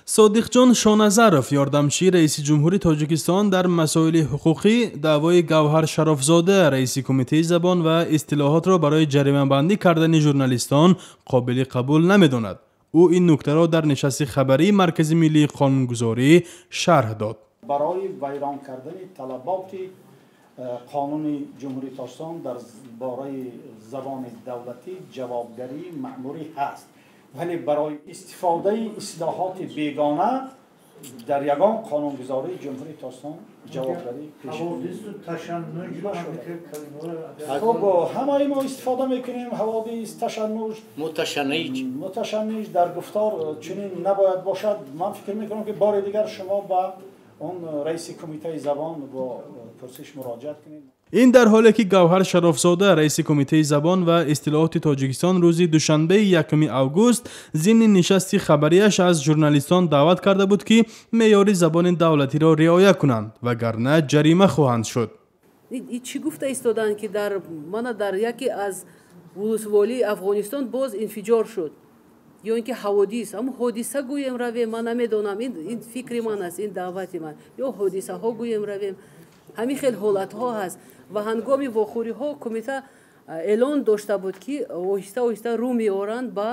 Содиқҷон Шоназаров, ёрдамчии раиси ҷумҳури Тоҷикистон дар масоили ҳуқуқӣ, даъвои Гавҳар Шарофзода, раиси Кумитаи забон ва истилоҳотро барои ҷаримабандӣ кардани журналистон қобили қабул намедонад. Ӯ ин нуктаро дар нишасти хабарии Маркази миллии қонунгузорӣ шарҳ дод. Барои вайрон кардани талаботи қонуни Ҷумҳурии Тоҷикистон дар бораи забони давлатӣ ҷавобгарии маъмурӣ ҳаст, вале барои истифодаи истилоҳоти бегона дар ягон қонунгузории Ҷумҳурии Тоҷикистон ҷавобгарӣ пешхуб, ҳамаи мо истифода мекунем. Ҳаводис, ташаннуҷ, муташанниҷ дар гуфтор чунин набояд бошад. Ман фикр мекунам, ки бори дигар шумо ба он раиси Кумитаи забон бо пурсиш муроҷиат кунед. Ин дар ҳоле ки Гавҳар Шарофзода, раиси Кумитаи забон ва истилоҳоти Тоҷикистон, рӯзи душанбеи 1 август зимни нишасти хабарияш аз журналистон даъват карда буд, ки меъёри забони давлатиро риоя кунанд, вагарна ҷарима хоҳанд шуд. Чӣ гуфта истоданд, ки дар мана дар яке аз вулусволии Афғонистон боз инфиҷор шуд, ё ин ки ҳаводис, ҳамн ҳодиса гӯем равем, ман намедонам, ин фикри ман аст, ин даъвати ман, ё ҳодисаҳо гӯем равем. Ҳамин хел ҳолатҳо ҳаст ва ҳангоми вохӯриҳо кумита эълон дошта буд, ки оҳиста оҳиста рӯ меоранд ба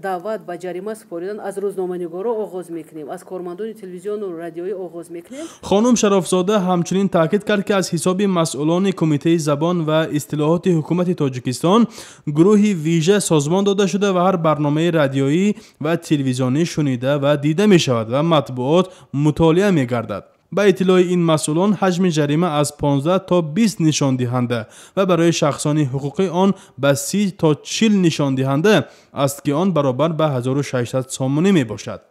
даъват ба ҷарима супоридан. Аз рӯзноманигоро оғоз мекунем, аз кормандони телевизиону радиоӣ оғоз мекунем. Хонум Шарофзода ҳамчунин таъкид кард, ки аз ҳисоби масъулони Кумитаи забон ва истилоҳоти ҳукумати Тоҷикистон гурӯҳи вижа созмон дода шуда ва ҳар барномаи радиоӣ ва телевизионӣ шунида ва дида мешавад ва матбуот мутолиа мегардад. Ба иттилои ин масъулон, ҳаҷми ҷарима аз 15 то 20 нишондиҳанда ва барои шахсони ҳуқуқӣ он ба 30 то 40 нишондиҳанда аст, ки он баробар ба 1600 сомонӣ мебошад.